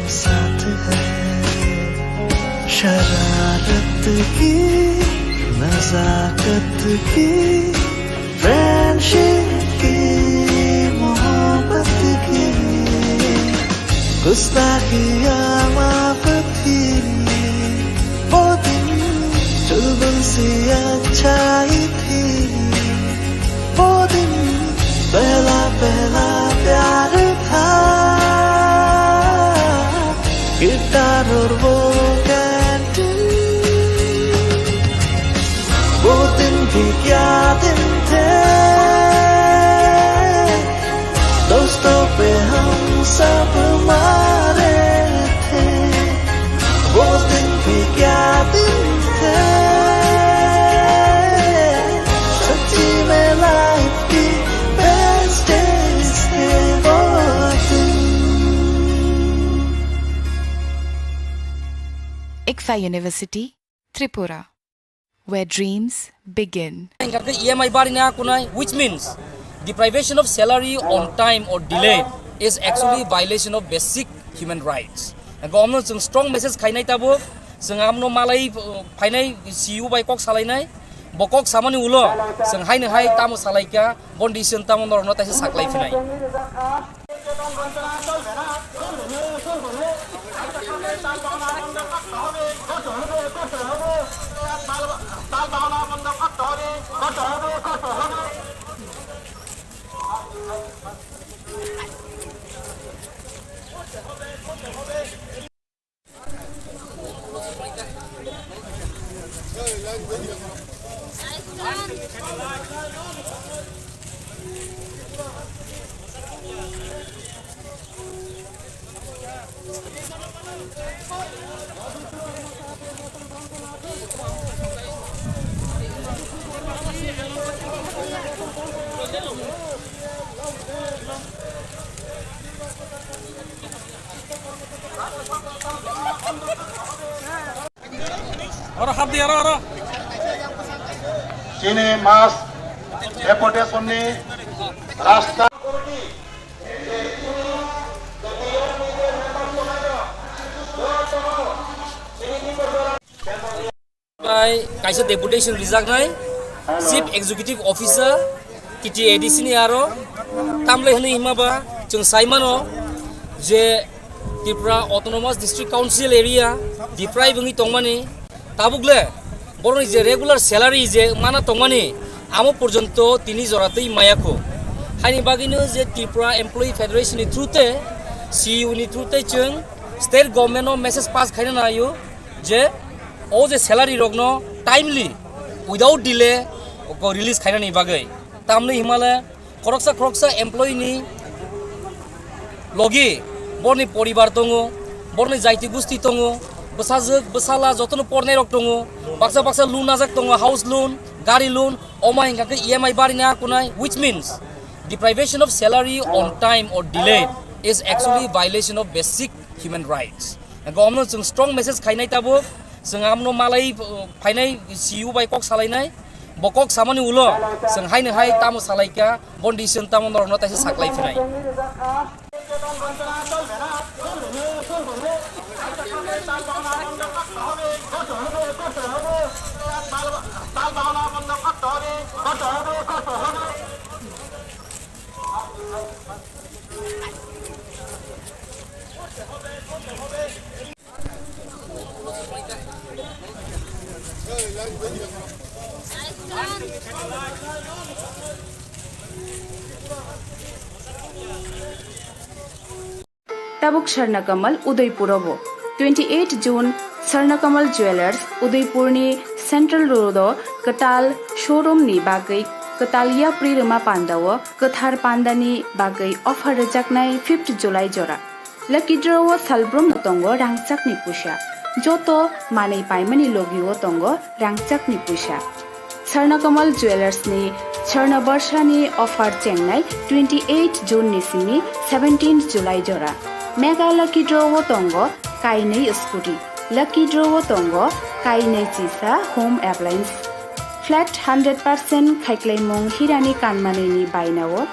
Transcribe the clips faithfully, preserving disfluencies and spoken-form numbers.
साथ है शरारत की, नजाकत की, फ्रेंडशिप की, मोहब्बत की, गुस्ताखियाँ माफ थी। वो दिन चुलबुल सी अच्छाई थी। वो दिन पहला पहला प्यार था। गिटार और वो कैंटीन, वो दिन भी क्या दिन थे। दोस्तों पे हम सब मारे थे। वो दिन भी क्या दिन थे। सच्ची में लाइफ की बेस्ट डेज थे वो दिन। Ikfa University, Tripura, where dreams begin. Hingkha khe E M I barina kunai, which means deprivation of salary on time or delayed is actually violation of basic human rights. Hingkha omno chwng strong message khainai tabuk, chwng amno malai, uh, phainai C E O bai kok salainai, bo kok samani ulo chwng haino hai tamo salaikha, bon decision tamo norokno taisa saklai phinai. Oro hap di, oro, oro. Chini mass deportation ni rasta. Bai kaisa deputation rijaknai Chief Executive Officer T T A D C ni aro tamle hwnwi hima ba chwng sai mano je Tripura Autonomous District Council area deprive wngwi tongmani tabuk le borokni je regular salary je mana tongmani amo porjonto tini jora twi maya kho. Haini bagwino je Tripura Employee Federation ni through te C E O ni through te chwng state government no message pass khaina naio je o je salary rokno timely without delay ko release khainani bagwi. Tamni himale khoroksa khoroksa employee ni logi borni poribar tongo, borni jaiti gusti tongo, bwsajwk bwsala jotono pornai rok tongo, baksa baksa loan najak tongo, house loan, gari loan, oma hingka khe E M I barina kunai, which means deprivation of salary on time or delayed is actually violation of basic human rights. Hingke omno chwng strong message khainai tabuk, chwng amno malai, uh, phainai C E O bai kok salainai, bo kok samani ulo chwng haino hai tamo salaikha, bon decision tamo norokno taisa saklai phinai. Tabuk Swarnakamal Udaipur o bo. Twenty eight June Swarnakamal Jewellers Udaipur ni Central Road o kwtal showroom ni bagwi kwtal yapri rwma panda o kwthar panda ni bagwi offer rwjaknai fifth July jora. Lucky draw o salbrum no tongo rangchak ni puisa. Joto manwi paimani logi o tongo rangchak ni puisa. Swarnakamal Jewellers ni Swarna Barsha ni offer chengnai twenty eight June ni simi seventeen July jora. Mega Lucky Draw o tongo kainwi scooty. Lucky Draw o tongo kainwi chisa home appliance. Flat hundred percent khaiklaimung hirani kanmanini bainao.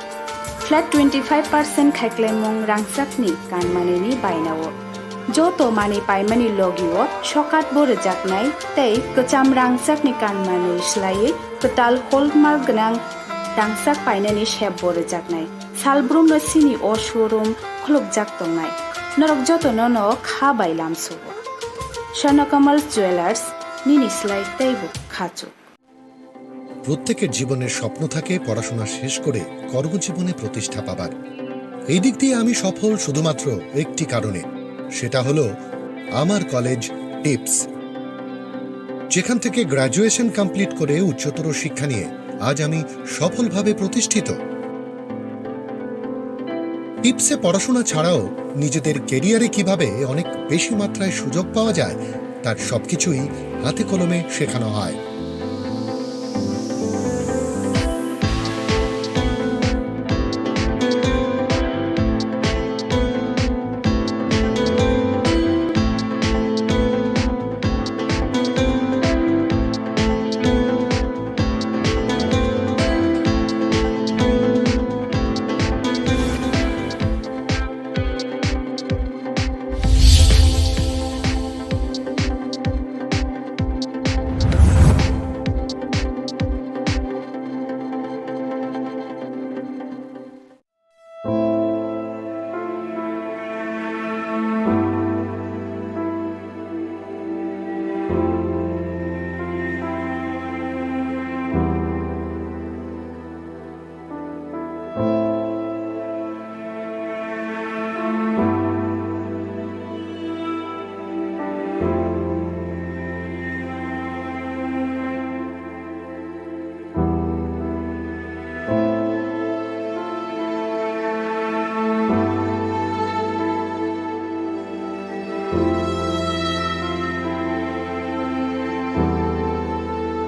Flat twenty five percent khaiklaimung rangchakni kanmanini bainao. Joto manwi paimani logio sokat bo rwjaknai tei kwcham rangchakni kanmanwi swlaiwi kwtal hallmark gwnang rangchak painani sep bo rwjaknai. Salbrumno chini o showroom khulukjak tongnai. Norok jotono no kha bai lamsugo. Swarnakamal Jewellers, nini slai teibo khachuk. প্রত্যেকের জীবনের স্বপ্ন থাকে পড়াশোনা শেষ করে কর্মজীবনে প্রতিষ্ঠা পাবার। এই দিক দিয়ে আমি সফল শুধুমাত্র একটি কারণে, সেটা হলো আমার কলেজ টিপস, যেখান থেকে গ্র্যাজুয়েশন কমপ্লিট করে উচ্চতর শিক্ষা নিয়ে আজ আমি সফলভাবে প্রতিষ্ঠিত। টিপসে পড়াশোনা ছাড়াও নিজেদের ক্যারিয়ারে কিভাবে অনেক বেশি মাত্রায় সুযোগ পাওয়া যায়, তার সবকিছুই হাতে কলমে শেখানো হয়।